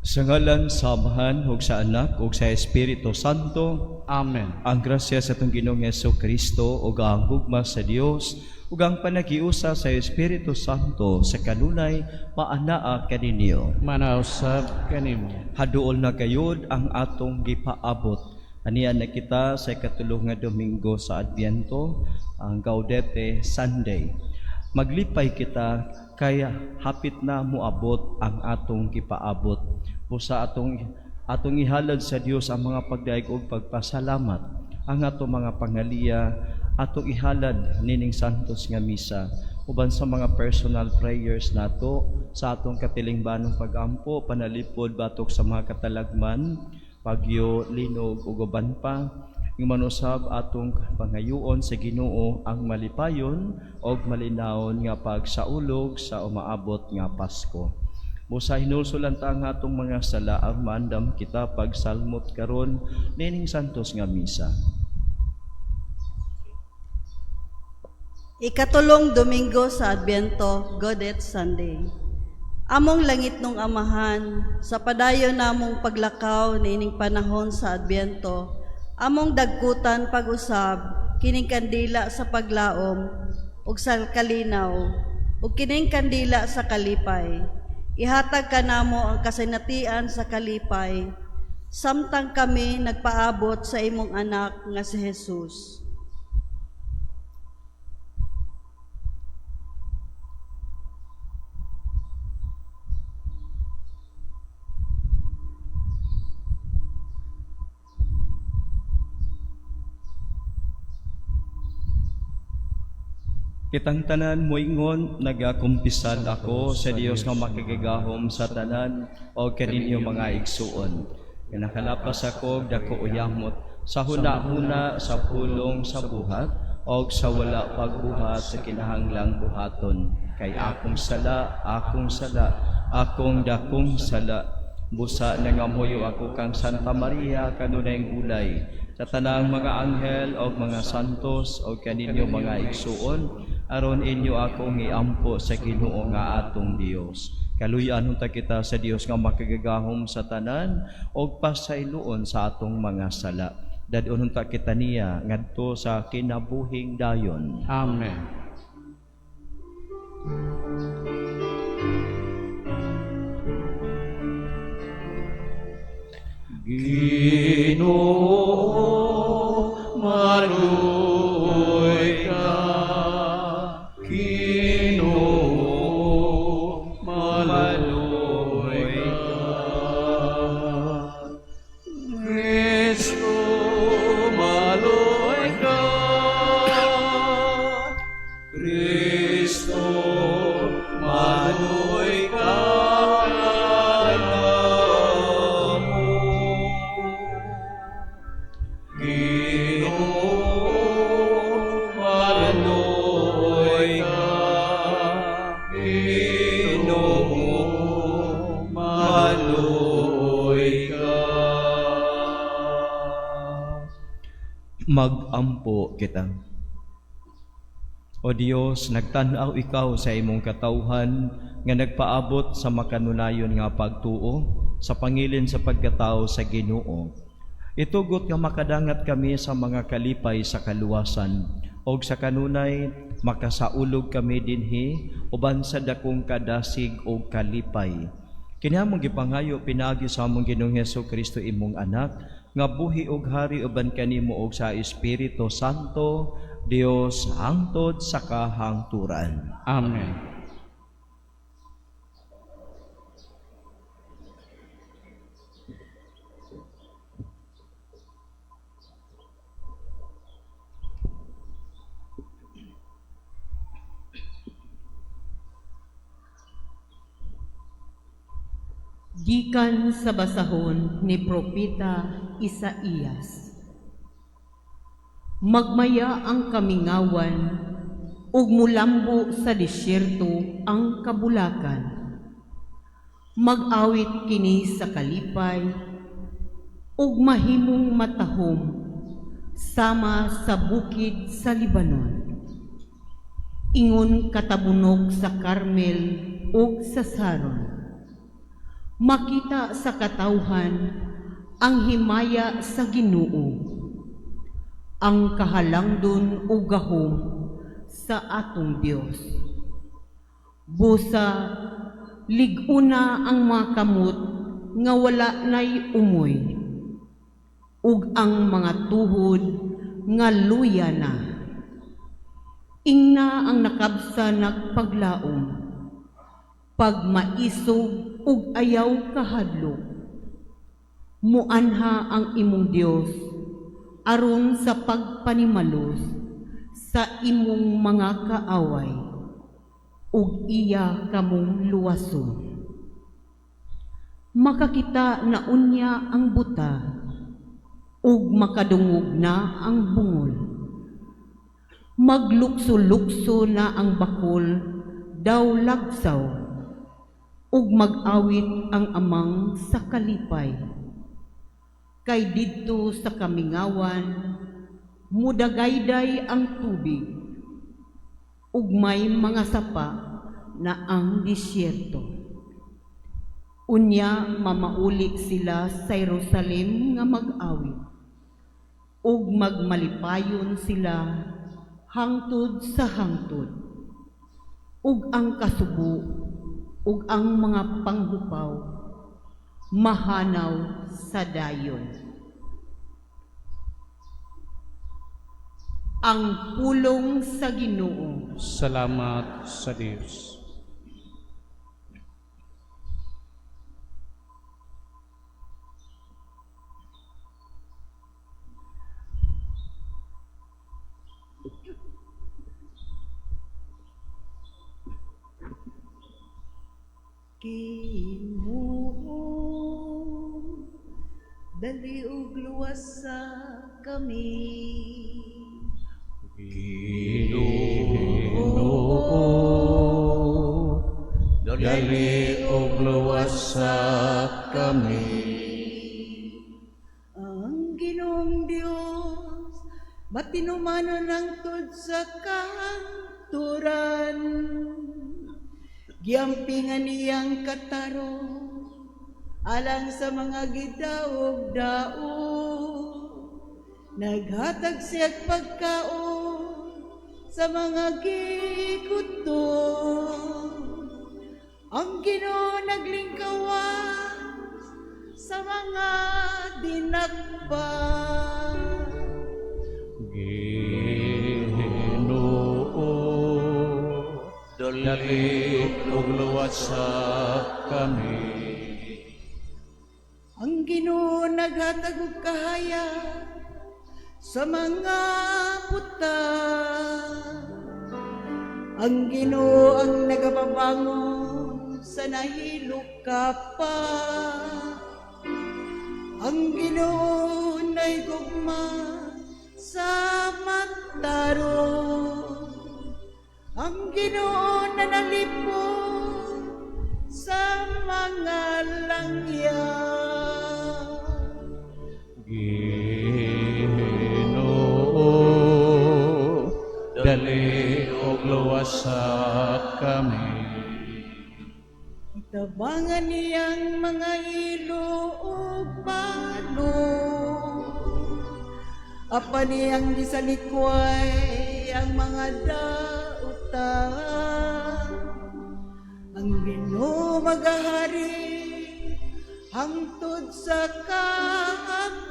Sa ngalan sa Amahan ug sa Anak ug sa Espiritu Santo. Amen. Ang grasya sa atong Ginoong Hesus Kristo ug ang gugma sa Dios ug ang panagiusa sa Espiritu Santo sa kanunay maanaa kaninyo. Manausab kanimo. Haduol na gayud ang atong gipaabot. Ania na kita sa ikatulo nga Domingo sa Adbyento, ang Gaudete Sunday. Maglipay kita kay hapit na moabot ang atong gipaabot. Busa atong ihalad sa Dios ang mga pagdaig ug pagpasalamat, ang atong mga pangaliya atong ihalad nining santos nga misa uban sa mga personal prayers nato sa atong katilingbanong pagampo, panalipod batok sa mga katalagman, pagyo, linog ug uban pa. Ingon usab atong pangayuon sa Ginoo ang malipayon og malinawon nga pagsaulog sa umaabot nga Pasko. Busa hinulsulan ta ang atong mga sala ang maandam kita pagsalmot karon nining santos nga misa. Ikatulong Domingo sa Adbyento, Gaudete Sunday. Among langitnong Amahan, sa padayon namong paglakaw niining panahon sa Adbyento, among dagkutan pag-usab kining kandila sa paglaom ug sa kalinaw ug kining kandila sa kalipay. Ihatag kanamo ang kasinatian sa kalipay samtang kami nagpaabot sa imong anak nga si Jesus. Kitang tanan moingon, nagakumpisal ako sa Dios nga makagagahom sa tanan o kaninyo mga igsuon. Kinakalapas ako og dako uyamot sa huna-huna, sa pulong, sa buhat og sa wala pagbuhat sa kinahanglang buhaton. Kay akong sala, akong sala, akong dakong sala. Busa nangamuyo ako kang Santa Maria kanunayng ulay, sa tanang mga anghel og mga santos og kaninyo mga igsuon, aron inyo akong iampo sa Ginoo nga atong Dios. Kaluy-an unta kita sa Dios nga makagagahom sa tanan og pasayloon sa atong mga sala. Dad-on unta kita niya ngadto sa kinabuhing dayon. Amen. Ginoo, maluoy ka. Ginoo, maluoy ka. Kristo, maluoy ka. Kristo, maluoy ka kanamo. Ginoo, maluoy ka. Ginoo, maluoy ka. Magampo kita. O Dios, nagtan-aw ikaw sa imong katawhan nga nagpaabot sa makanunayon nga pagtuo sa pangilin sa pagkatao sa Ginoo. Itugot nga makadangat kami sa mga kalipay sa kaluwasan og sa kanunay makasaulog kami dinhi uban sa dakong kadasig og kalipay. Kini among gipangayo pinaagi sa among Ginoong Hesus Kristo imong anak nga buhi og hari uban kanimo og sa Espiritu Santo, Dios hangtod sa kahangturan. Amen. Gikan sa basahon ni Propeta Isaías. Magmaya ang kamingawan ug mulambo sa disyerto ang kabulakan. Mag-awit kini sa kalipay ug mahimong matahom sama sa bukid sa Libanon. Ingon katabunog sa Carmel ug sa Saron. Makita sa katawhan ang himaya sa Ginoo, ang kahalangdon ug gahom sa atong Dios. Busa lig-una ang mga kamot nga wala nay umoy, ug ang mga tuhod nga luya na. Ingna ang nakabsa nagpaglaom, pagmaisog ug ayaw kahadlok. Muanha ang imong Dios aron sa pagpanimalos sa imong mga kaaway ug iya kamong luwason. Makakita na unya ang buta ug makadungog na ang bungol. Maglukso-lukso na ang bakol daw lagsaw ug mag-awit ang amang sa kalipay. Kay didto sa kamingawan mudagayday ang tubig ug may mga sapa na ang disyerto. Unya mamauli sila sa Jerusalem nga mag-awit ug magmalipayon sila hangtod sa hangtod, ug ang kasubo ug ang mga panghupaw mahanaw sa dayon. Ang pulong sa Ginoo. Salamat sa Dios. Ginoo, dali ug luwasa kami. Ginoo, dali ug luwasa kami. Ang Ginoong Dios matinumanon hangtod sa kahangturan. Giampingan niyang katarong alang sa mga gidaog-daog. Naghatag siya'g pagkaon sa mga gigutom. Ang Ginoo naglingkawas sa mga dinakpan. Ginoo, dali ug luwasa kami. Ang Ginoo naghatag og kahayag sa mga buta. Ang Ginoo ang nagapabangon sa nahilukapa. Ang Ginoo nahigugma sa matarong. Ang Ginoo nanalipon sa mga langya. Ginoo, dali ug luwasa kami. Tabangan niyang mga ilo ug balo. Apan niyang gisalikway ang mga dautan. Ang Ginoo magahari hangtod sa kahangturan.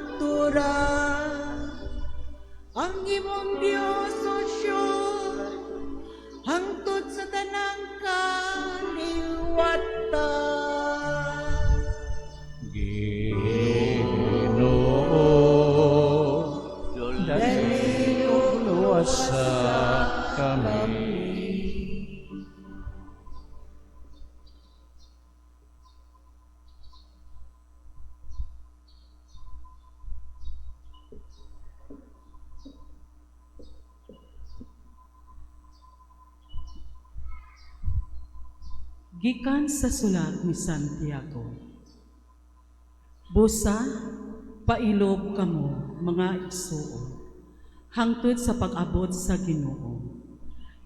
Ang imong Dios, O Sion, hangtod sa tanang kaliwatan. Ginoo, dali ug luwasa kami. Gikan sa sulat ni Santiago. Busa, pailob kamo, mga igsuon, hangtod sa pag-abot sa Ginoo.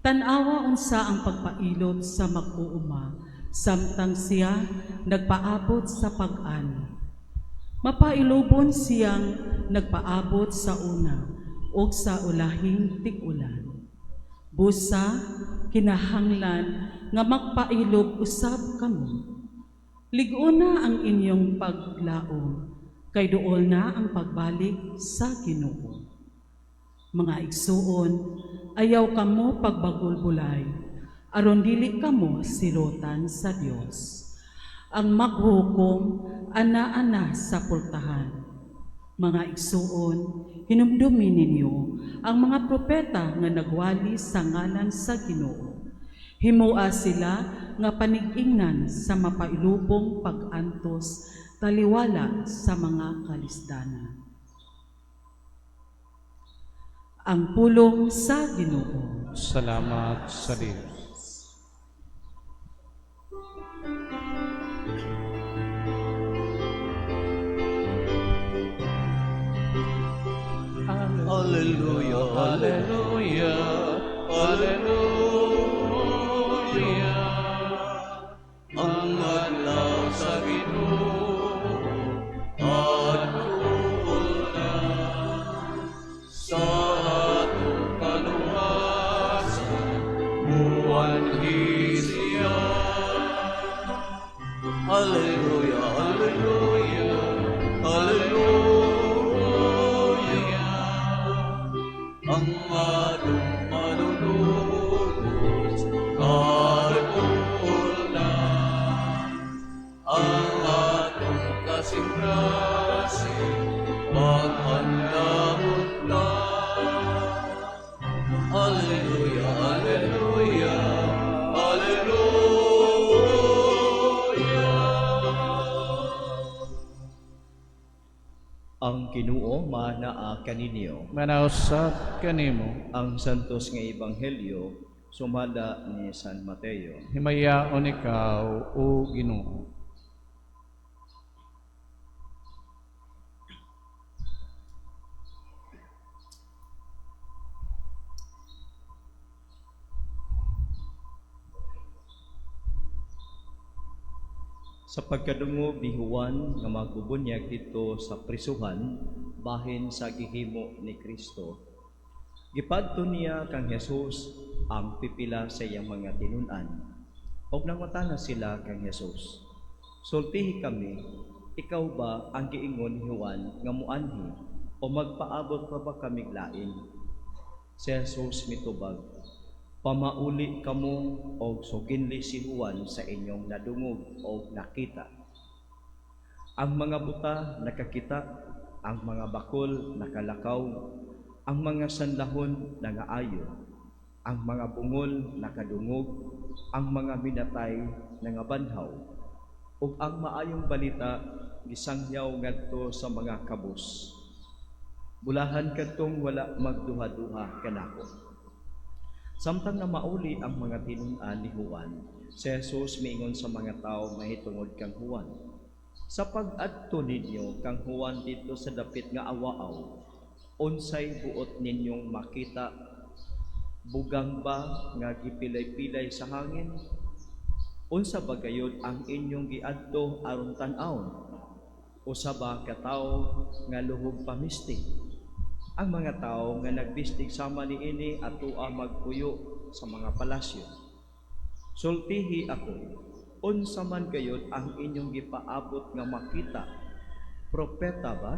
Tan-awa unsa ang pagpailob sa mag-uuma Samtang siya nagpaabot sa pag-ani. Mapailubon siyang nagpaabot sa una ug sa ulahing tig-ulan. Busa kinahanglan nga magpailob usab kamo. Lig-ona ang inyong paglaom, kay duol na ang pagbalik sa Ginoo. Mga igsuon, ayaw kamo pagbagulbulay, aron dili kamo silotan sa Dios. Ang maghukom ana-ana sa pultahan. Mga igsuon, hinumdumi ninyo ang mga propeta nga nagwali sa ngalan sa Ginoo. Himoa sila nga panig-ingnan sa mapailubong pag-antos taliwala sa mga kalisdanan. Ang pulong sa Ginoo. Salamat sa Dios. Alleluia, Alleluia, Alleluia. Ang adlaw sa Ginoo adtuon na sa atong kaluwasan, muanhi siya. Alleluia, Alleluia, Alleluia. Ang atong manunubos kaduol na, ang atong kasing-kasing maghandamot na. Alleluia, Alleluia, Alleluia. Ang Ginoo manaa kaninyo. Manausap kanimo. Ang santos nga ebanghelyo sumala ni San Mateo. Himayaon ikaw, o Ginoo. Sa pagkadungog ni Juan nga magbubunyag didto sa prisuhan bahin sa gihimo ni Kristo, gipadto niya kang Jesus ang pipila sa iyang mga tinun-an. Og nangutana sila kang Jesus, "Sultihi kami, ikaw ba ang giingon ni Juan nga muanhi o magpaabot pa ba kamig lain?" Si Jesus mitubag, "Pamauli kamo og suginli si Juan sa inyong nadungog og nakita. Ang mga buta nakakita, ang mga bakol nakalakaw, ang mga sanlahon nangaayo, ang mga bungol nakadungog, ang mga minatay nangabanhaw, ug ang maayong balita gisangyaw ngadto sa mga kabus. Bulahan kadtong wala magduha-duha kanako." Samtang na mauli ang mga tinun-an ni Juan, si Jesus miingon sa mga tao mahitungod kang Juan, "Sa pag-adto ninyo kang Juan didto sa dapit nga awaaw, unsay buot ninyong makita? Bugang ba nga gipilay-pilay sa hangin? Unsa ba gayud ang inyong giadto aron tan-awon? Usa ba ka tawo nga luhog pamistig? Ang mga tawo nga nagbistig sama niini atoa magpuyo sa mga palasyo. Sultihi ako, unsa man gayud ang inyong gipaabot nga makita? Propeta ba?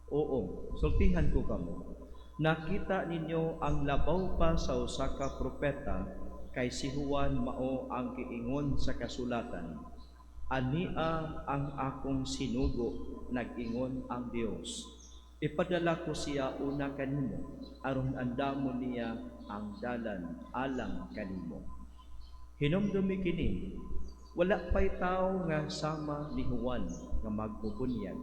Oo, sultihan ko kamo. Nakita ninyo ang labaw pa sa usa ka propeta, kay si Juan mao ang giingon sa kasulatan. Ania ang akong sinugo, nag-ingon ang Dios. Ipadala ko siya una kanimo, aron andamon niya ang dalan alang kanimo. Hinumdumi kini, wala pa'y tao nga sama ni Juan nga magbubunyag.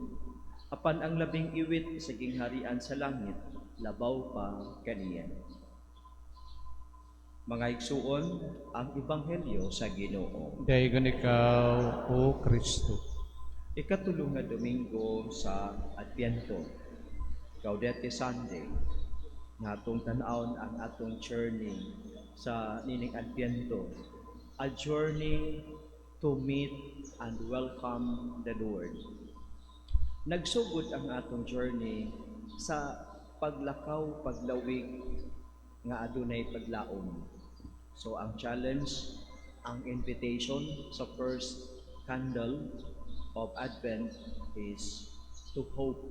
Apan ang labing iwit sa gingharian sa langit, labaw pa kaniya." Mga igsuon, ang ebanghelyo sa Ginoo. Daygon ikaw, O Kristo. Ikatulo nga Domingo sa Adbyento, Gaudete Sunday, nga atong tan-awon ang atong journey sa nining Adbyento. A journey to meet and welcome the Lord. Nagsugod ang atong journey sa paglakaw, paglawig nga adunay paglaom. So ang challenge, ang invitation sa first candle of Advent is to hope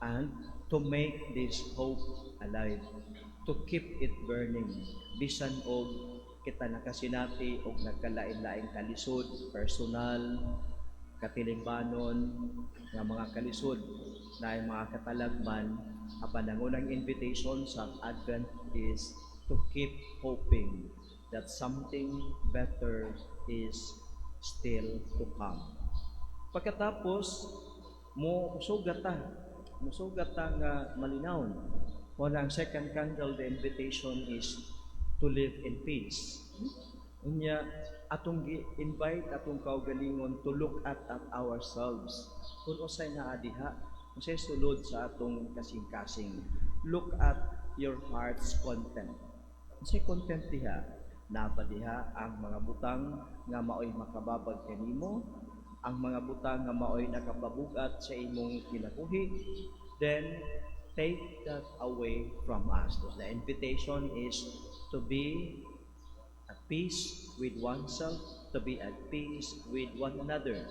and to make this hope alive, to keep it burning. Bisan og kita nakasinati og nagkalain-laing kalisod, personal, katilingbanon, nga mga kalisod na ay mga katalagman, apan ang unang invitation sa Advent is to keep hoping that something better is still to come. Pagkatapos, mo sugat ta, musugat ta nga malinawon. Mao ang second candle, the invitation is to live in peace. Unya, atong gi-invite atong kaugalingon to look at ourselves. Kung unsay naa diha, unsay sulod sa atong kasing-kasing. Look at your heart's content. Unsay content diha? Naa ba diha ang mga butang nga maoy makababag kanimo, ang mga butang nga maoy nakapabugat sa imong kinabuhi, then take that away from us. So the invitation is to be at peace with oneself, to be at peace with one another,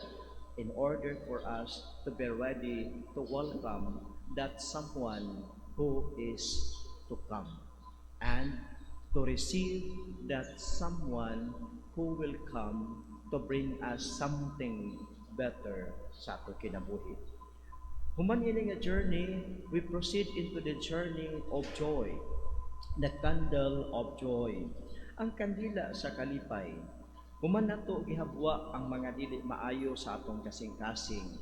in order for us to be ready to welcome that someone who is to come and to receive that someone who will come to bring us something better sa atong kinabuhi. Human ini nga journey, we proceed into the journey of joy, the candle of joy. Ang kandila sa kalipay. Human nato gihabwa ang mga dili maayo sa atong kasing-kasing.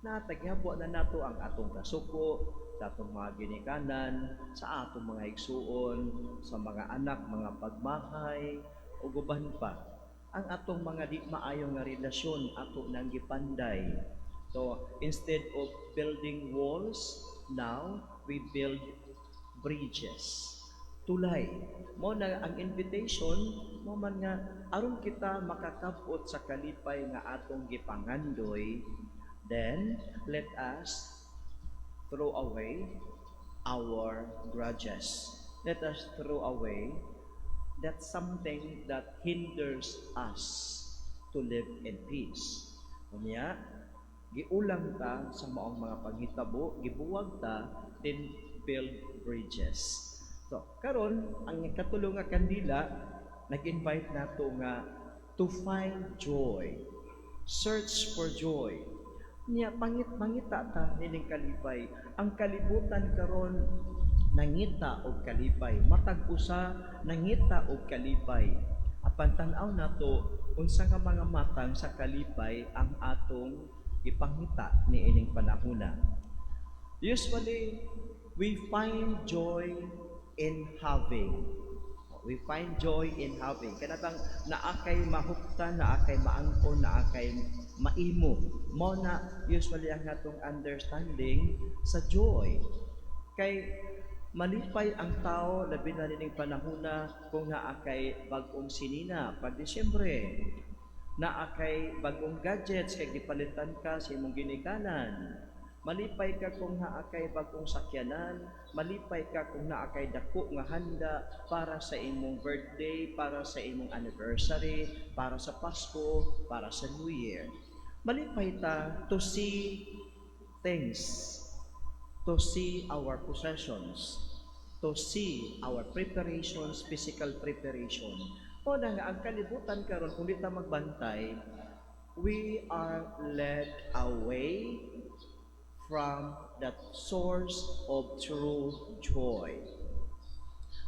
Naa ta gihabwa na nato ang atong kasuko, sa atong mga ginikanan, sa atong mga igsuon, sa mga anak, mga pagmahay, ug uban pa. Ang atong mga di maayo nga relasyon ato nang gipanday. So instead of building walls, now we build bridges. Tulay. Mao na ang invitation mao man nga aron kita makakab-ot sa kalipay nga atong gipangandoy, then let us throw away our grudges. Let us throw away that something that hinders us to live in peace. Unya, giulang ta sa maong mga panghitabo, gibuwag ta, then build bridges. So, karon ang ikatulo nga kandila, nag-invite nato nga to find joy. Search for joy. Nya pangit mangita ta nining kalipay. Ang kalibutan karon nangita og kalipay. Matag usa nangita og kalipay. Apan tan-aw nato unsa nga mga matang sa kalipay ang atong ipangita niining panahona. Usually, we find joy in having. We find joy in having. Kana bang naa kay mahuptan, naa kay maangkon, naa kay maimo. Mao na usually ang atong understanding sa joy. Kay malipay ang tao labi na nining panahona kung naa kay bag-ong sinina pag Disyembre. Naa kay bag-ong gadgets kay gipalitan ka sa imong ginikanan. Malipay ka kung naa kay bag-ong sakyanan, malipay ka kung naa kay dako nga handa para sa imong birthday, para sa imong anniversary, para sa Pasko, para sa New Year. Malipay ta to see things, to see our possessions, to see our preparations, physical preparation. Mao na nga ang kalibutan karon, kung di ta magbantay, we are led away from that source of true joy.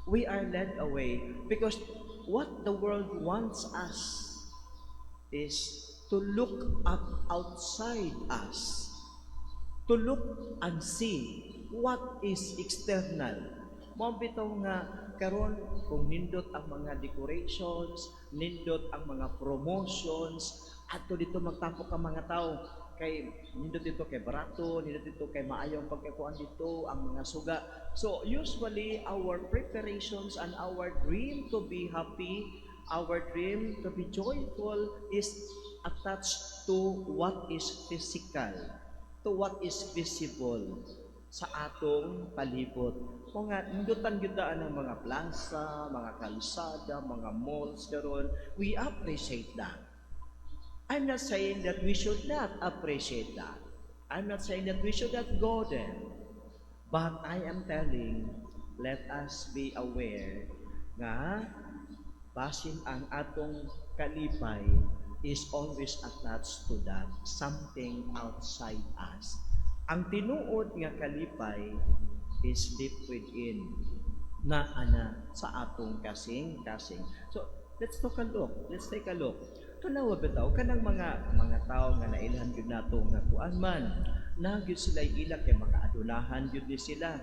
We are led away because what the world wants us is to look up outside us, to look and see what is external. Mao bitaw nga karon kung nindot ang mga decorations, nindot ang mga promotions, adto didto magtapok ang mga tao kay nindot didto kay barato, nindot didto kay maayong pagkakuan didto ang mga suga. So usually our preparations and our dream to be happy Our dream to be joyful is attached to what is physical, to what is visible sa atong palibot. Kung nga, nindutan gyud ang mga plaza, mga kalsada, mga malls karon, we appreciate that. I'm not saying that we should not appreciate that. I'm not saying that we should not go there. But I am telling, let us be aware nga basin ang atong kalipay is always attached to that something outside us. Ang tinuod nga kalipay is deep within na ana sa atong kasing-kasing. So, let's take a look. Let's take a look. Tanawa bitaw kanang mga tao nga nailhan gyud nato nga kuan man na gyud sila ila kay makaadunahan gyud ni sila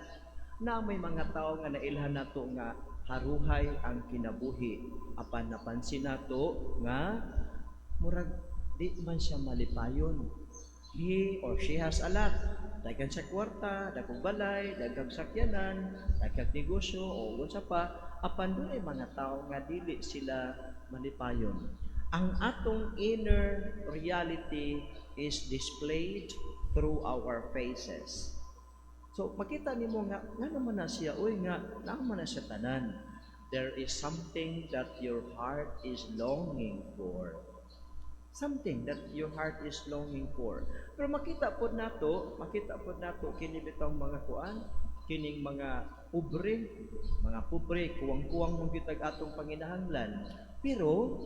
na may mga tao nga nailhan nato nga haruhay ang kinabuhi, apan napansin nato nga murag di man siya malipayon. He or she has a lot. Daghan sa kwarta, dagkong balay, daghang sakyanan, daghang negosyo o unsa pa, apan dunay mga tao nga dili sila malipayon. Ang atong inner reality is displayed through our faces. So makita nimo nga ngano man na siya, uy, nga naa man na siya tanan. There is something that your heart is longing for. Something that your heart is longing for. Pero makita pod nato kini bitawng mga kuan, kining mga pobre, kuwang-kuwang mong kitag atong panginahanglan. Pero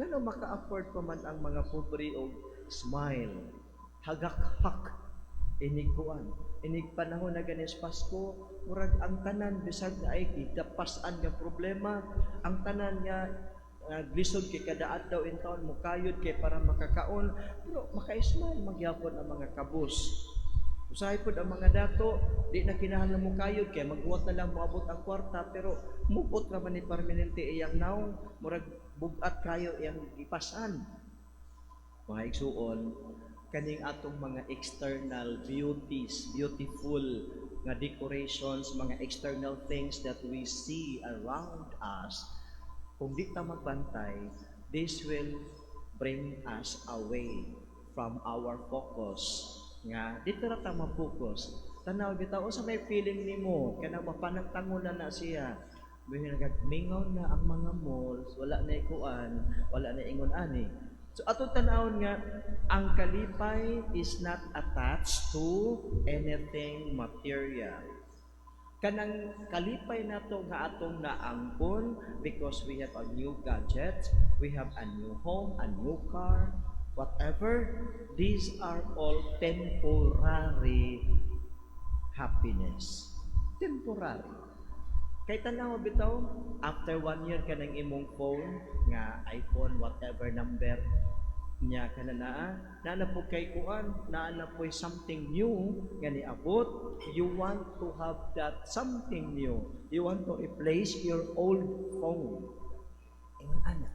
ngano maka-afford pa man ang mga pobre og smile, hagakhak inig kuan, inig panahon na ganis Pasko, murag ang tanan bisag ay gidapasan nga problema, ang tanan nga glisod kay kada adlaw in taon mukayod kay para makakaon, pero maka-smile magyapon ang mga kabus. Usahay pod ang mga dato, di na kinahanglan mo kayod kay magbuhat na lang moabot ang kwarta, pero mugot ra man ni permanente iyang naong, murag bugat kayo iyang gipasan. Mga igsuon, kaning atong mga external beauties, beautiful nga decorations, mga external things that we see around us, kung di ta magbantay, this will bring us away from our focus nga dito ra ta ma-focus. Tanaw bitaw sa may feeling nimo kanang mapanagtangon na na siya. May nagmingaw na ang mga malls, wala na ikuan, wala na ingon ani. So atong tanawon nga ang kalipay is not attached to anything material. Kanang kalipay nato nga atong naangkon because we have a new gadget, we have a new home, a new car, whatever, these are all temporary happiness. Temporary. Kay tanaw bitaw, after one year ka ng imong phone, nga iPhone, whatever number, niya ka na naa, naa na po kay kuan, naa na po something new nga niabot, you want to have that something new. You want to replace your old phone. Ingon ana.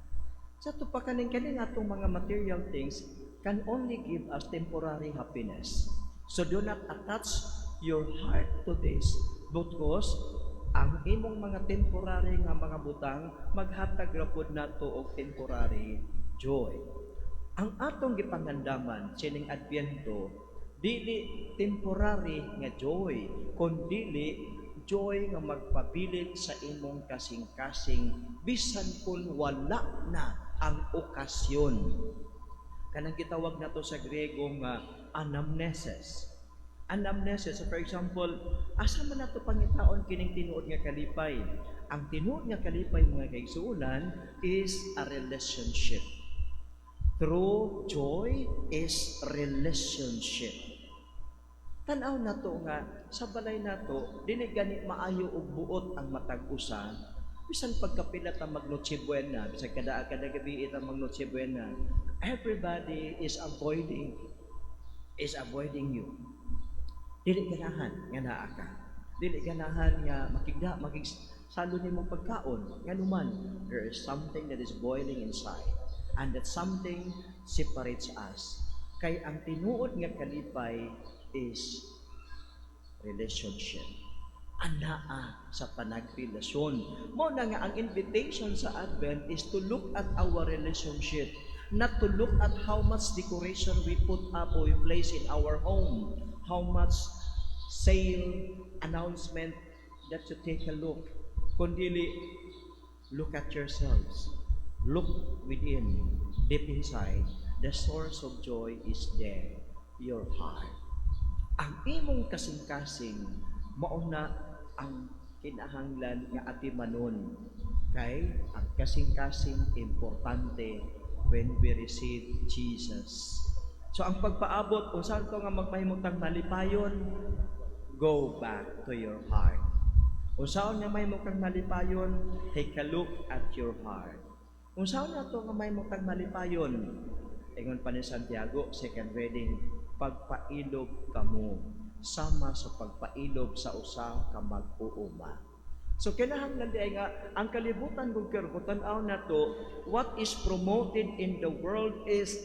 Sa ato pa kaning kaning atong mga material things can only give us temporary happiness. So do not attach your heart to this because ang imong mga temporary nga mga butang maghatag ra pod nato og temporary joy. Ang atong gipangandaman sining Adbyento, dili temporary nga joy, kundili joy nga magpabilin sa imong kasing-kasing bisan kung wala na ang okasyon. Kanang gitawag nato sa Griego nga anamnesis. Anamnesis, so for example, asa man nato pangitaon kining tinuod nga kalipay? Ang tinuod nga kalipay, mga kaigsuonan, is a relationship. True joy is relationship. Tanaw nato nga sa balay nato dili gani maayo og buot ang matag usa. Bisan pagkapila ta mag Noche Buena, bisan kada kada gabi ta mag Noche Buena, everybody is avoiding you. Dili ganahan nga naa ka. Dili ganahan nga makigda, makig salo nimo pagkaon. Nganuman, there is something that is boiling inside. And that something separates us. Kay ang tinuod nga kalipay is relationship. Anaa sa panagrelasyon. Mao na nga ang invitation sa Advent is to look at our relationship, not to look at how much decoration we put up or we place in our home, how much sale announcement that you take a look. Kundili, look at yourselves. Look within, deep inside. The source of joy is there, your heart. Ang imong kasing-kasing, mao na ang kinahanglan nga atimanon, kay ang kasing-kasing importante when we receive Jesus. So ang pagpaabot, unsa to nga magmahimo tang malipayon? Go back to your heart. Unsaon nga mahimo kang malipayon? Take a look at your heart. Unsaon na to nga mahimo kang malipayon? Ingon pa ni Santiago, second reading, pagpailob kamo sama sa pagpailob sa usa ka mag-uuma. So kinahanglan diay nga ang kalibutan kung karon, tan-aw nato, what is promoted in the world is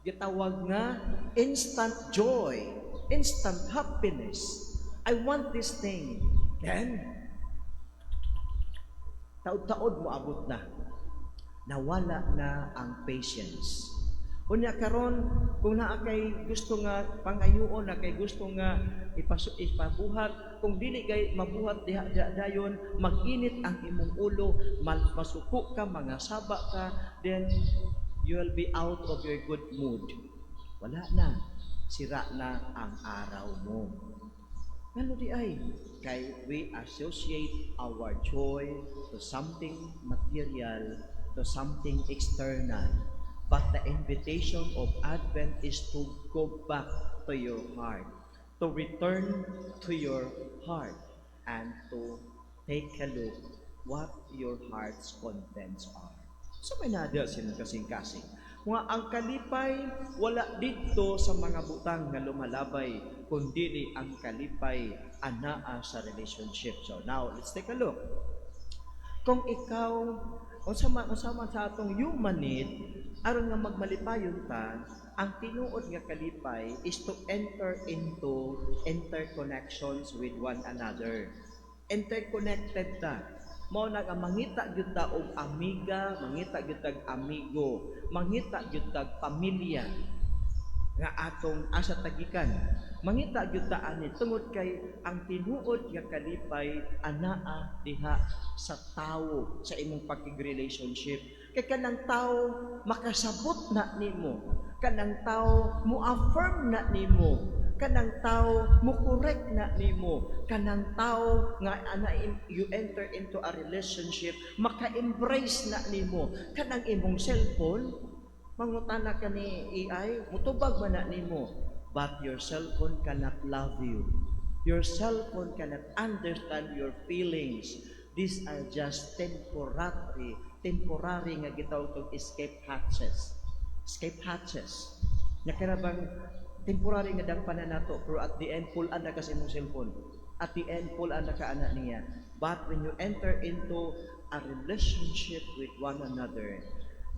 gitawag nga instant joy, instant happiness. I want this thing. Then taod-taod mo abot na. Nawala na ang patience. Unya karon, kung naa kay gusto nga pangayoon, na kay gusto nga ipabuhat, kung dili kay mabuhat diha diha dayon, mag-init ang imong ulo, masuko ka, mga saba ka, then you will be out of your good mood. Wala na. Sira na ang araw mo. Ngano diay? Kay we associate our joy to something material, to something external. But the invitation of Advent is to go back to your heart, to return to your heart, and to take a look what your heart's contents are. So may nada silang kasing-kasing. Nga ang kalipay wala didto sa mga butang nga lumalabay, kundi ang kalipay anaa sa relationship. So now, let's take a look. Kung ikaw, unsa man sa atong human need aron nga magmalipayon ta, ang tinuod nga kalipay is to enter into interconnections with one another. Interconnected ta. Mao na nga mangita gyud ta og amiga, mangita gyud tag amigo, mangita gyud tag pamilya nga atong asa tagikan. Mangita gyud ta ani tungod kay ang tinuod nga kalipay anaa diha sa tawo, sa imong pakig-relationship. Kay kanang tawo makasabot na nimo, kanang tawo mo-affirm na nimo, kanang tao mo correct na nimo, kanang tao nga ana you enter into a relationship, maka-embrace na nimo. Kanang imong cellphone, mangutana ka ni AI, mutubag man na nimo, but your cellphone cannot love you. Your cellphone cannot understand your feelings. These are just temporary nga gitawag tong escape hatches. Escape hatches. Nga kana bang temporary nga dampan na nato, pero at the end pull na ka sa imong cellphone. At the end pull na ka ana niya. But when you enter into a relationship with one another,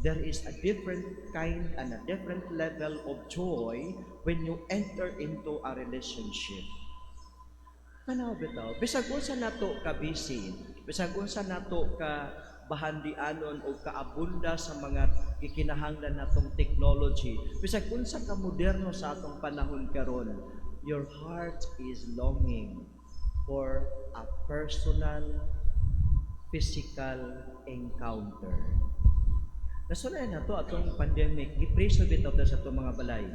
there is a different kind and a different level of joy when you enter into a relationship. Tanaw bitaw, bisag unsa nato ka busy, bisag unsa nato ka bahandianon o kaabunda sa mga gikinahanglan natong technology, bisag unsa ka moderno sa atong panahon karon, your heart is longing for a personal, physical encounter. Nasulay na to atong pandemic, gipreso bitaw ta sa atong mga balay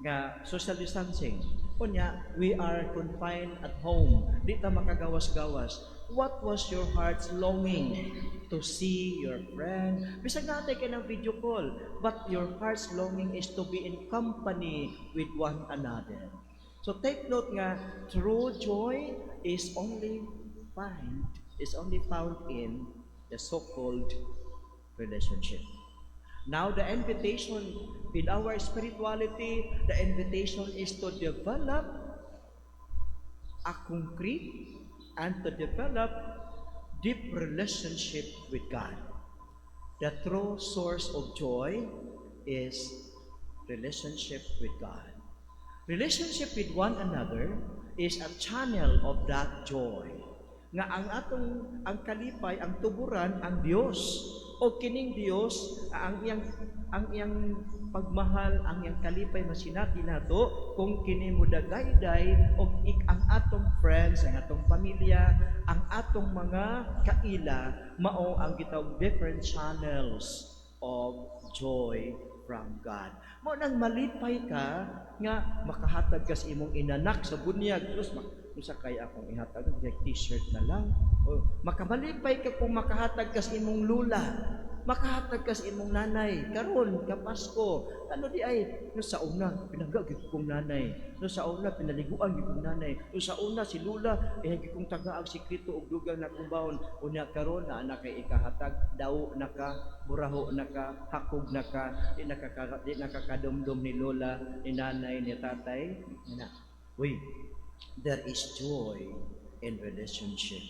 nga social distancing. Unya, we are confined at home. Di ta makagawas-gawas. What was your heart's longing? To see your friend. Bisag naa tay kay ng video call, but your heart's longing is to be in company with one another. So take note nga true joy is only found in the so-called relationship. Now, the invitation in our spirituality, the invitation is to develop a concrete and to develop deep relationship with God. The true source of joy is relationship with God. Relationship with one another is a channel of that joy. Nga ang atong ang kalipay, ang tuburan ang Dios. O kining Dios ang iyang pagmahal, ang iyang kalipay masinati nato kung kini mo dagayday og ang atong friends, ang atong pamilya, ang atong mga kaila mao ang gitawag different channels of joy from God. Mao nang malipay ka nga makahatag ka sa imong inanak sa bunyag. Terus unsa kay akong ihatag, like T-shirt na lang. O, makamalipay ka kung makahatag ka sa imong lula, makahatag ka sa imong nanay karon ka Pasko. Ano di ay no sa una pinangga gyud kong nanay, no sa una pinaliguan gyud kong nanay, no sa una si lula eh gyud kong tagaag sikreto og dugang na kong baon. Unya karon na anak kay ikahatag, daw na ka, buraho na ka, hakog na ka, di nakakadumdum ni lola, ni nanay, ni tatay na. Uy, there is joy in relationship.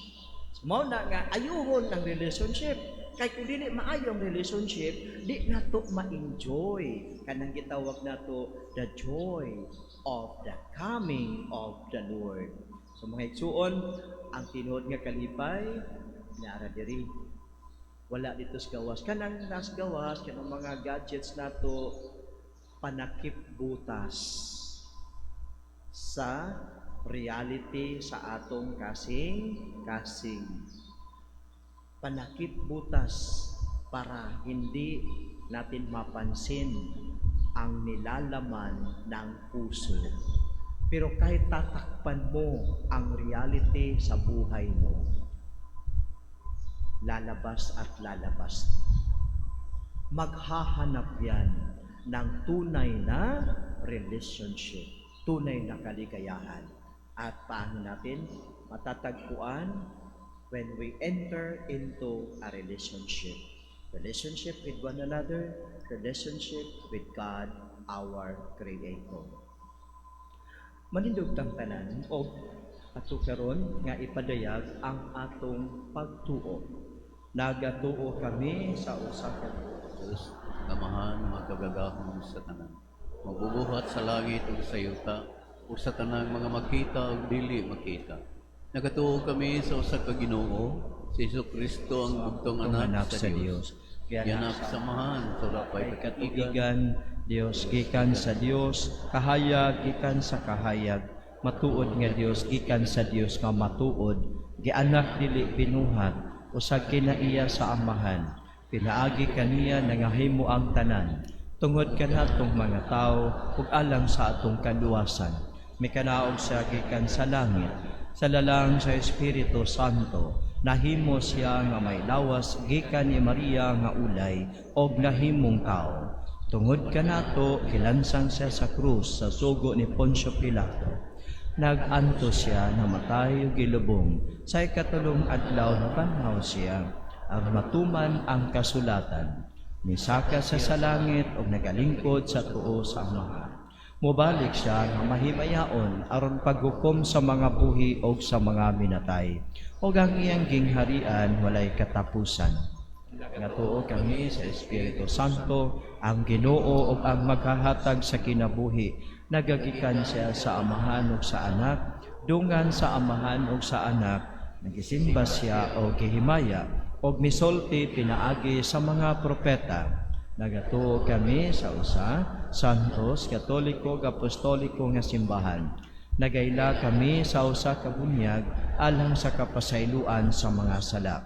So, mao na nga ayuhon ang relationship. Kay kung dili maayo ang relationship, di nato ma-enjoy kanang gitawag nato the joy of the coming of the Lord. So mga igsuon, ang tinuod nga kalipay nara diri. Wala dito sa gawas. Kanang nas gawas, kanang mga gadgets nato, panakip butas sa reality sa atong kasing kasing. Panakip butas para hindi natin mapansin ang nilalaman ng puso. Pero kahit tatakpan mo ang reality sa buhay mo, lalabas at lalabas. Maghahanap yan ng tunay na relationship, tunay na kaligayahan. At paano natin matatagpuan? When we enter into a relationship. Relationship with one another, relationship with God, our Creator. Manindog tang tanan og ato karon nga ipadayag ang atong pagtuo. Nagatuo kami sa usa ka Diyos, Amahan, makagagahom sa tanan. Magbubuhat sa langit ug sa yuta, ug sa tanang mga makita ug dili makita. Nagatuo kami sa usa ka Ginoo, si Hesus Kristo, ang bugtong Ang anak sa Dios. Gianak sa Amahan sa wala pa'y Ay katuigan, katuigan, Dios gikan sa Dios, kahayag gikan sa kahayag, matuod nga Dios gikan sa Dios nga matuod, gianak dili binuhat, usag kinaiya sa Amahan. Pinaagi kaniya nangahimo ang tanan, tungod kanatong mga tao ug alang sa atong kaluwasan. Mikanaog siya gikan sa langit, sa lalang sa Espiritu Santo, nahimo siya nga may lawas gikan ni Maria nga ulay og nahimong tao. Tungod kanato, gilansang siya sa krus sa sugo ni Poncio Pilato. Nag-antos siya, namatay ug gilubong. Sa ikatulong adlaw nabanhaw siya aron matuman ang kasulatan. Misaka siya sa langit ug nagalingkod sa tuo sa Amahan. Mobalik siya nga mahimayaon aron paghukom sa mga buhi og sa mga minatay. Og ang iyang gingharian walay katapusan. Nagatuo kami sa Espiritu Santo, ang Ginoo ug ang maghahatag sa kinabuhi. Nagagikan siya sa Amahan ug sa Anak, dungan sa Amahan ug sa Anak, nagisimba siya o gihimaya og misulti pinaagi sa mga propeta. Nagatuo kami sa usa, Santos, Katoliko, ug Apostoliko nga simbahan. Nagaila kami sa usa ka bunyag alang sa kapasayloan sa mga sala.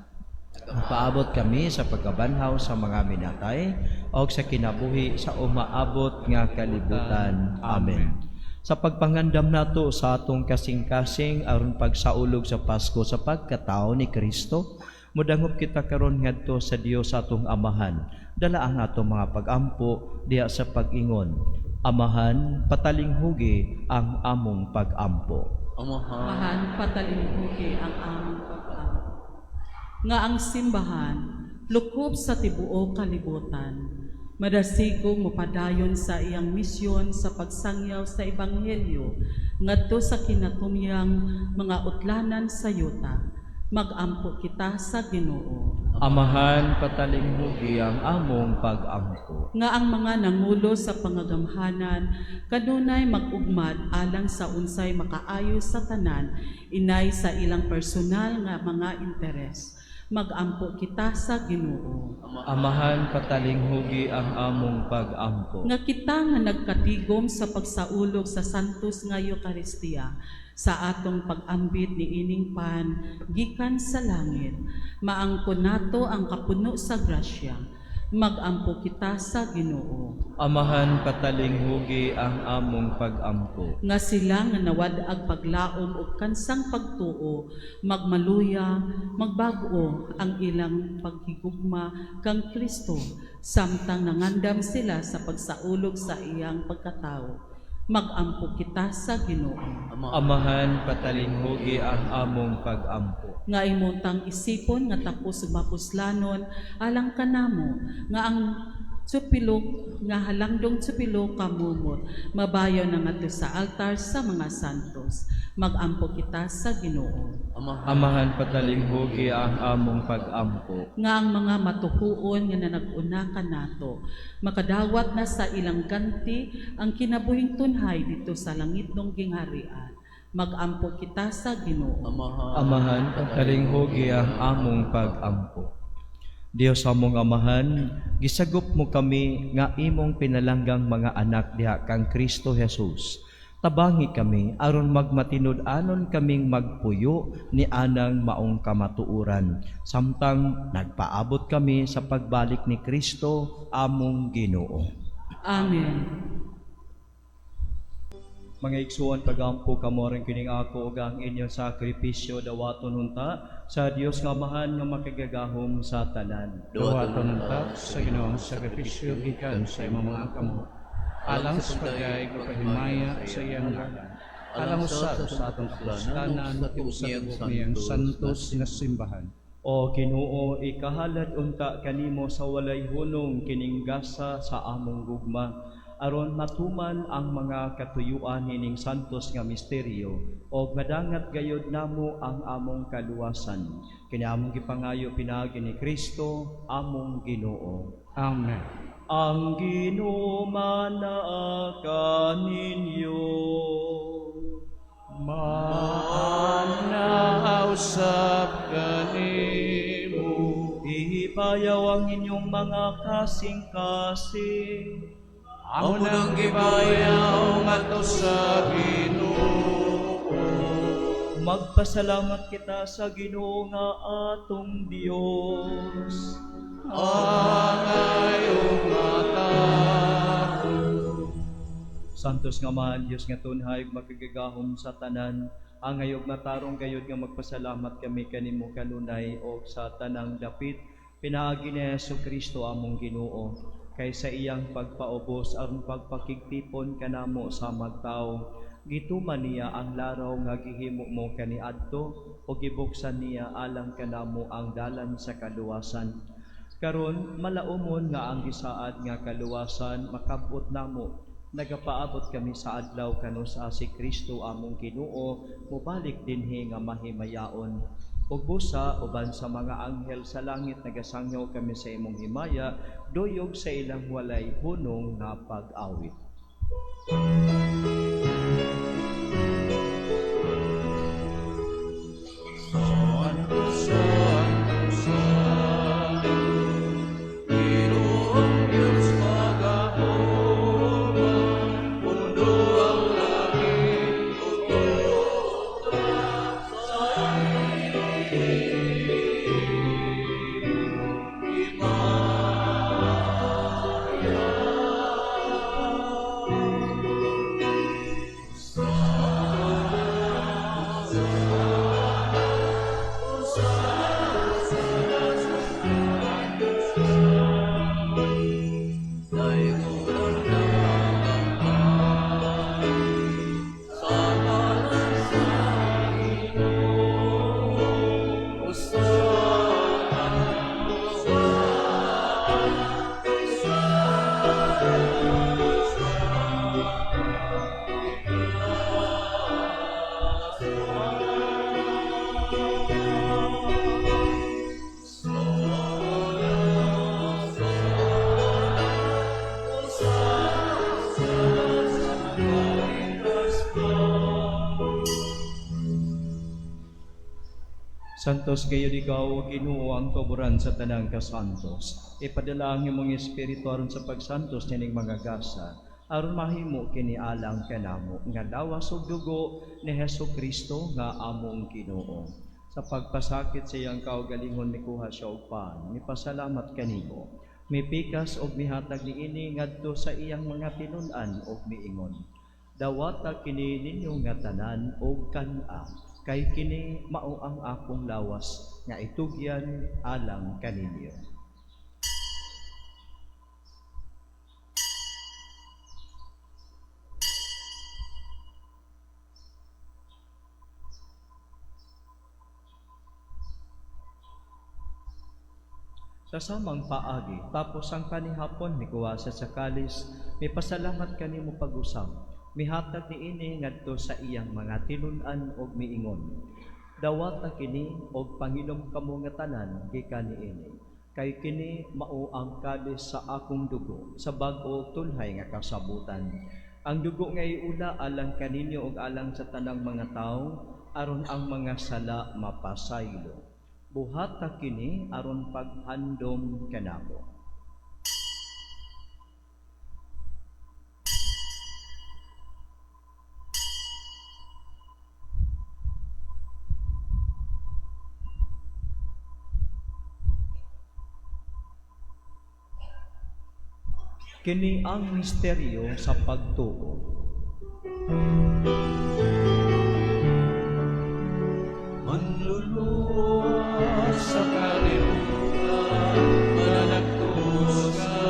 Paabot kami sa pagkabanhaw sa mga minatay o sa kinabuhi sa umaabot nga kalibutan. Amen. Sa pagpangandam nato sa atong kasing-kasing aron pagsaulog sa Pasko sa pagkatao ni Kristo, mudangop kita karon ngadto sa Dios atong Amahan. Dala ang atong mga pagampo diha sa pag-ingon. Amahan, patalinghugi ang among pagampo. Amahan, Amahan, patalinghugi ang among pag-ampo. Nga ang simbahan, lukop sa tibuok kalibutan, madasigong mopadayon sa iyang misyon sa pagsangyaw sa ebanghelyo ngadto sa kinatumyang mga utlanan sa yuta. Magampo kita sa Ginoo. Amahan, patalinghugi ang among pag-ampo. Nga ang mga nangulo sa pangagamhanan kanunay mag-ugmad alang sa unsay makaayo sa tanan, inay sa ilang personal nga mga interes. Magampo kita sa Ginoo. Amahan, patalinghugi ang among pag-ampo. Nga kita nga nagkatigom sa pagsaulog sa Santos nga Eukaristiya sa atong pag-ambit ni ining pan gikan sa langit, maangkon nato ang kapuno sa grasya. Magampo kita sa Ginoo. Amahan, patalinghugi ang among pag-ampo. Nga sila nga nawad-ag paglaom ug kansang pagtuo, magmaluya, magbag-o ang ilang paghigugma kang Kristo samtang nangandam sila sa pagsaulog sa iyang pagkatao. Magampo kita sa Ginoo. Amahan, patalinghugi ang among pag-ampo. Nga imong tang isipon nga takos ug mapuslanon alang kanamo nga ang tsupilok nga halangdong tsupilok kamumot mabayo na ngadto sa altar sa mga santos. Magampo kita sa Ginoo. Amahan, patalinghugi ang among pag-ampo. Nga ang mga matuhuon nga nanag-una kanato makadawat na sa ilang ganti ang kinabuhing tunhay dito sa langitnong gingharian. Magampo kita sa Ginoo. Amahan, patalinghugi ang among pag-ampo. Dios among Amahan, gisagop mo kami nga imong pinalanggang mga anak diha kang Kristo Jesus. Tabangi kami aron magmatinud-anon kaming magpuyo ni anang maong kamatuoran, samtang nagpaabot kami sa pagbalik ni Kristo among Ginoo. Amen. Mga igsuon, pagampo kamo rin kining ako ug ang inyong sakripisyo dawaton unta sa Dios nga Amahan nga makagagahom sa tanan. Duwaton unta sa Ginoo ang sakripisyo gikan sa imong mga kamot, alang sa pagdayeg ug pahimaya sa iyang ngalan, alang usab sa atong kapuslanan ug sa tibuok niyang santos nga simbahan. O Ginoo, ikahalad unta kanimo sa walay hunong kining gasa sa among gugma, aron matuman ang mga katuyuan nining santos nga misteryo og madangat gayod namo ang among kaluwasan. Kini among gipangayo pinaagi ni Kristo among Ginoo. Amen. Ang Ginoo manaa kaninyo. Maana usab kanimo. Ihibayaw ang inyong mga kasing-kasing. Amo nang gibayaw ngadto sa Ginoo. Magpasalamat kita sa Ginoo nga atong Dios. Angay ug matarong. Santos nga Amahan, Dios nga tunhay ug makagagahom sa tanan, angay ug matarong gayud nga magpasalamat kami kanimo kanunay og sa tanang dapit pinaagi ni Hesus Kristo among Ginoo, kay sa iyang pagpaubos aron pagpakigtipon kanamo sa magtao, gituman niya ang laraw nga gihimo mo kaniadto ug gibuksan niya alang kanamo ang dalan sa kaluwasan. Karon malaumon nga ang gisaad nga kaluwasan makabot namo. Nagapaabot kami sa adlaw kanusa si Kristo among Ginoo mobalik dinhi nga mahimayaon. Ug busa uban sa mga anghel sa langit nagasangyaw kami sa imong himaya, duyog sa ilang walay hunong nga pag-awit. Santo, Santo, Santo, Ginoong Diyos magahoma, puno ang langit ug yuta sa imong himaya. Santos gayud ikaw, Ginoo, ang tuboran sa tanang kasantos. Ipadala ang imong Espiritu aron sa pagsantos nining mga gasa, aron mahimo kini alang kanamo nga lawas ug dugo ni Hesus Kristo nga among Ginoo. Sa pagpasakit sa iyang kaugalingon, mikuha siya og pan, mipasalamat kanimo, mipikas og mihatag niini ngadto sa iyang mga tinun-an og miingon: "Dawata kini ninyo nga tanan og kan-a, kay kini mao ang akong lawas nga itugyan alang kaninyo." Sa samang paagi, tapos ang panihapon, mikuha siya sa kalis, mipasalamat kanimo pag-usab, mihatag niini ngadto sa iyang mga tinun-an og miingon: "Dawata kini og panginom kamo nga tanan gikan niini, kay kini mao ang kalis sa akong dugo sa bag-o ug tunhay nga kasabutan. Ang dugo nga iula alang kaninyo ug alang sa tanang mga tawo aron ang mga sala mapasaylo. Buhata kini aron paghandom kanako." Kini ang misteryo sa pagtuo. Manluluwas sa kalibutan, mananagtos ka,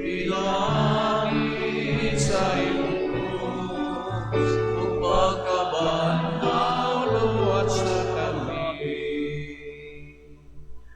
Pinangit sa iyong krus, ug pagkabanhaw, luwas na kami.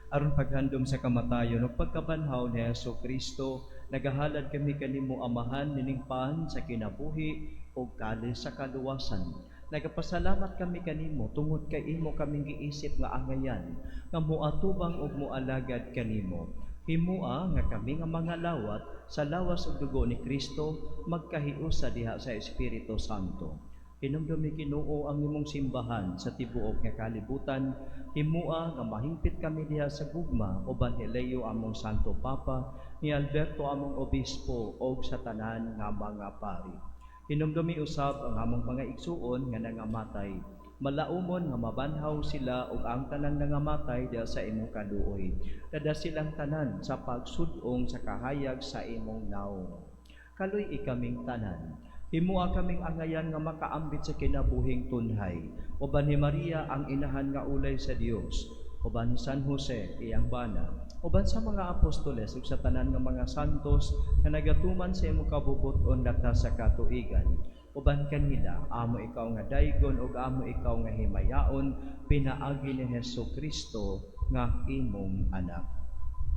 Aron paghandom sa kamatayon ug pagkabanhaw ni Hesus Kristo, nagahalad kami kanimo, Amahan, nining pan sa kinabuhi ug kalis sa kaluwasan. Nagapasalamat kami kanimo tungod kay imo kaming giisip nga angayan nga moatubang ug moalagad kanimo. Himua nga kami nga mga lawat sa lawas ug dugo ni Kristo magkahiusa diha sa Espiritu Santo. Hinumdumi, Ginoo, ang imong simbahan sa tibuok nga kalibutan. Himua nga mahingpit kami diha sa gugma uban ni Leo among Santo Papa, ni Alberto among Obispo og sa tanan nga mga pari. Hinumdumi usab ang among mga igsuon nga nangamatay. Malaumon nga mabanhaw sila ug ang tanang nangamatay diha sa imong kaluoy. Dada silang tanan sa pagsud-ong sa kahayag sa imong nawong. Kaluy-i kaming tanan. Himua kaming angayan nga makaambit sa kinabuhing tunhay. Uban ni Maria ang inahan nga ulay sa Dios, uban ni San Jose iyang bana, uban sa mga apostoles ug sa tanan nga mga santos nga nagatuman sa imong kabubut-on latas sa katuigan. Uban kanila, amo ikaw nga daygon ug amo ikaw nga himayaon pinaagi ni Hesus Kristo nga imong anak.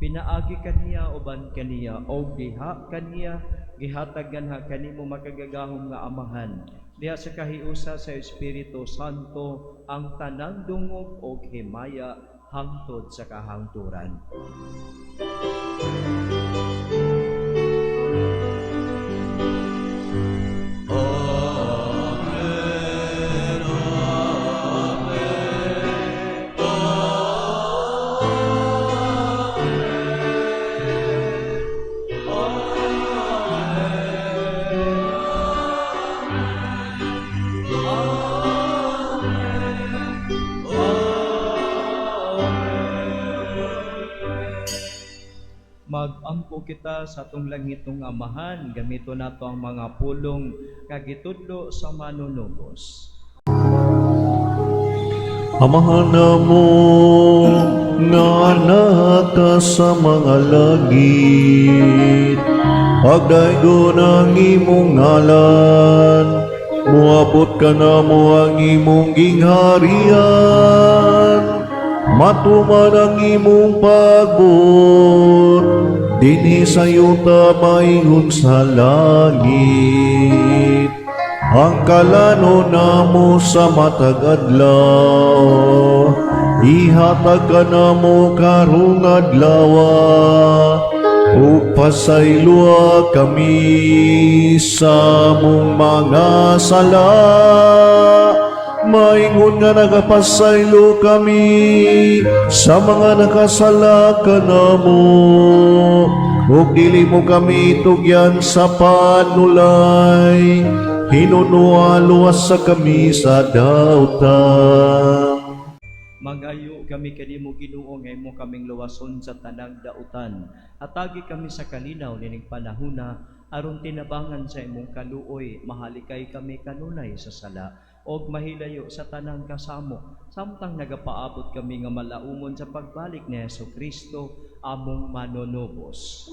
Pinaagi kaniya, uban kaniya og diha kaniya, gihatag ganha kanimo, makagagahom nga Amahan, diha sa kahiusa sa Espiritu Santo, ang tanang dungog og himaya hangtod sa kahangturan. Magampo kita sa atong langitnong Amahan, gamito nato ang mga pulong kagitudlo sa manunubos. Amahan namo nga naa ka sa mga langit, pagdaygon ang imong ngalan, muabot kanamo ang imong gingharian, matuman ang imong pagbuot, dinhi sa yuta maingon sa langit. Ang kalanon namo sa matag adlaw, ihatag kanamo karong adlaw, ug pasayloa kami sa among mga sala, Maingon nga nagapasaylo kami sa mga nakasala kanamo. Ug dili mo kami tugyan sa panulay, hinunua luwasa kami sa dautan. Mangayo kami kanimo, Ginoo, nga imo kaming luwason sa tanang dautan. Hatagi kami sa kalinaw nining panahuna aron tinabangan sa imong kaluoy mahalikay kami kanunay sa sala og mahilayo sa tanang kasamok samtang nagapaabot kami nga malaumon sa pagbalik ni Hesus Kristo among manunubos.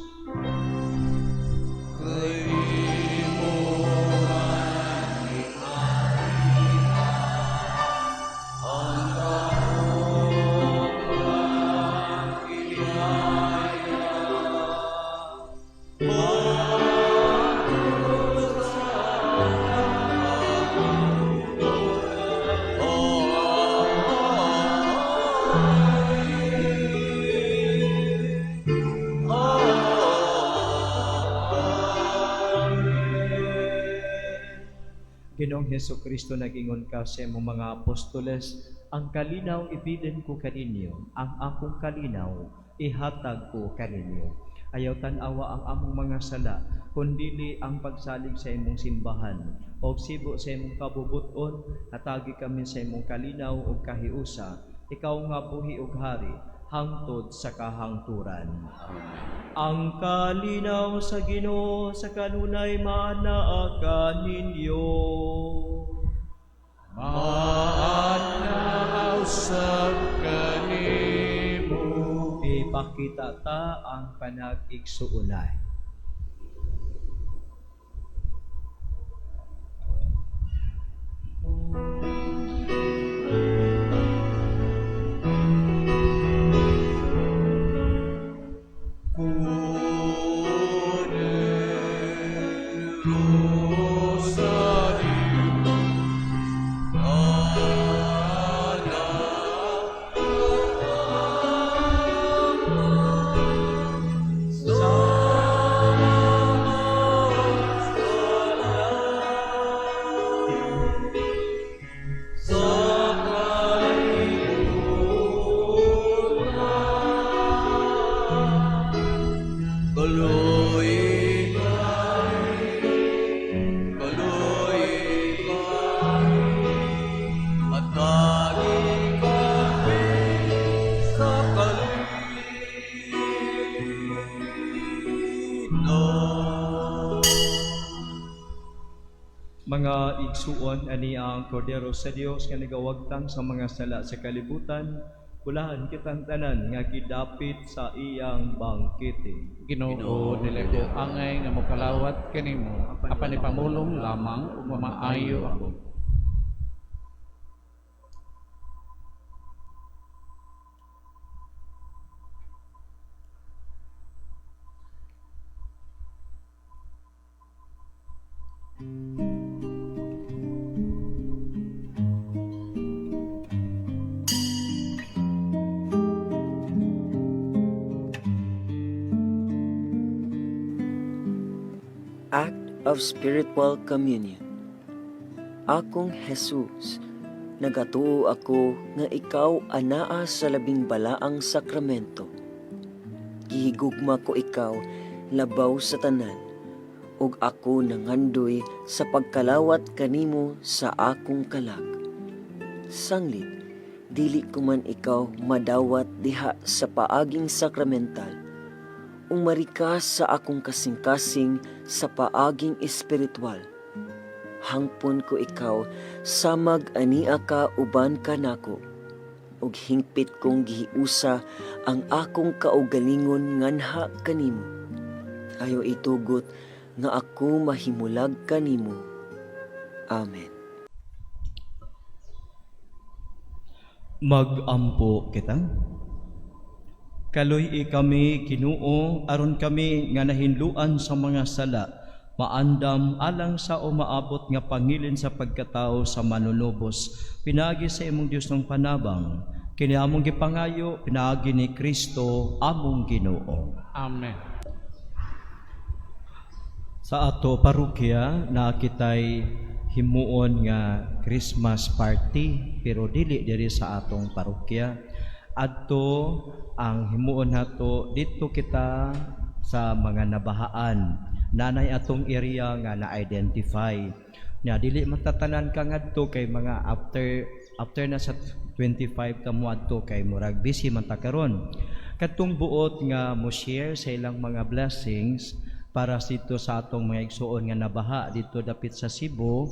Ginoong Hesus Kristo, nag-ingon ka sa imong mga apostoles, "Ang kalinaw ibilin ko kaninyo, ang akong kalinaw ihatag ko kaninyo." Ayaw tan-awa ang among mga sala, kundili ang pagsalig sa imong simbahan. Og sibo sa imong kabubuton, hatagi kami sa imong kalinaw ug kahiusa. Ikaw nga buhi ug hari hangtod sa kahangturan. Ang kalinaw sa Ginoo sa kanunay maanaa kaninyo. Maanaa usab kanimo. Ipakita ta ang panag-igsuonay. Kaloy, kaloy, hatagi kami sa kalinaw. Mga igsuon, ani ang Kordero sa Dios nga nagawagtang sa mga sala sa kalibutan, bulahan kitang tanan nga gidapit sa iyang bangkete. Ginoo, dili ko angay nga mokalawat kanimo, apan ipamulong lamang ug mamaayo ako. Act of Spiritual Communion. Akong Jesus, nagatuo ako nga ikaw anaa sa labing balaang sakramento. Gihigugma ko ikaw labaw sa tanan, ug ako nangandoy sa pagkalawat kanimo sa akong kalag. Sanglit, dili ko man ikaw madawat diha sa paaging sakramental. Umari ka sa akong kasing-kasing sa paaging espiritual. Hangpon ko ikaw, samag ania ka uban ka nako. Ug hingpit kong gihiusa ang akong kaugalingon nganha kanimo. Ayaw itugot nga ako mahimulag kanimo. Amen. Magampo kita. Kaloy kami, Ginoo, aron kami nga nahinluan sa mga sala, maandam alang sa umaabot nga pangilin sa pagkatao sa manunubos. Pinaagi sa imong Dios ng panabang, kini among gipangayo, pinaagi ni Kristo among Ginoo. Amen. Sa ato parokya na kitay himuon nga Christmas party, pero dili diri sa atong parokya. Adto ang himuon nato dito kita sa mga nabahaan. Nanay atong area nga na-identify. Nya dili matatanan ka ngadto kay mga after after na sa 25 ka moadto kay murag busy man ta karon. Katong buot nga mo share sa ilang mga blessings para dito sa atong mga igsuon nga nabaha dito dapit sa Cebu.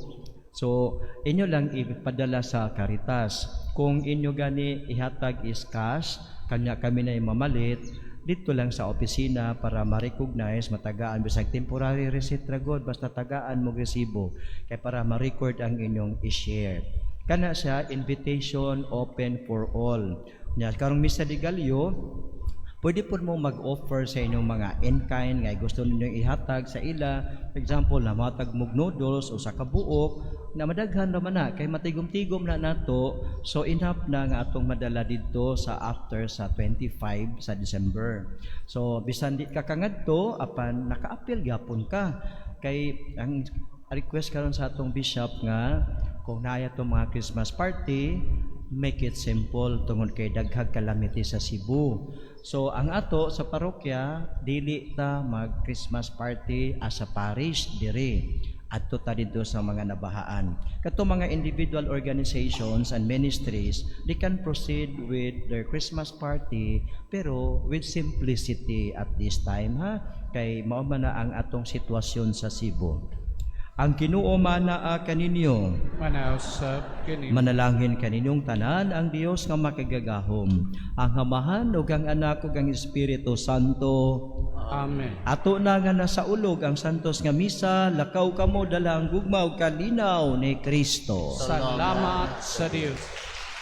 So, inyo lang ipadala sa Caritas. Kung inyo gani ihatag is cash, kanya kami na mamalit dito lang sa opisina para ma-recognize, matagaan bisag temporary receipt ra gud, basta tagaan mo resibo kay para ma-record ang inyong i-share. Kana siya, invitation open for all. Nya karong Misa de Gallo, pwede po mo mag-offer sa inyong mga in-kind nga gusto ninyong ihatag sa ila. For example, na matag mog noodles o sa kabuok na madaghan naman na kay matigom-tigom na nato, so enough na nga atong madala didto sa after sa 25 sa December. So bisan di ka kangadto, apan nakaapil gyapon ka, kay ang request karon sa atong bishop nga kung naaya tong mga Christmas party, make it simple tungod kay daghang calamity sa Cebu. So ang ato sa parokya, dili ta mag Christmas party as a parish diri. Adto ta didto sa mga nabahaan. Kato mga individual organizations and ministries, they can proceed with their Christmas party, pero with simplicity at this time, ha, kay mao man na ang atong sitwasyon sa Cebu. Ang Ginoo manaa kaninyo. Manaw sab kini. Manalangin kaninyong tanan ang Dios nga makagagahom, ang Amahan ug ang Anak ug ang Espiritu Santo. Amen. Ato na nga nasaulog ang santos nga misa, lakaw kamo dala ang gugma ug kalinaw ni Kristo. Salamat sa Dios.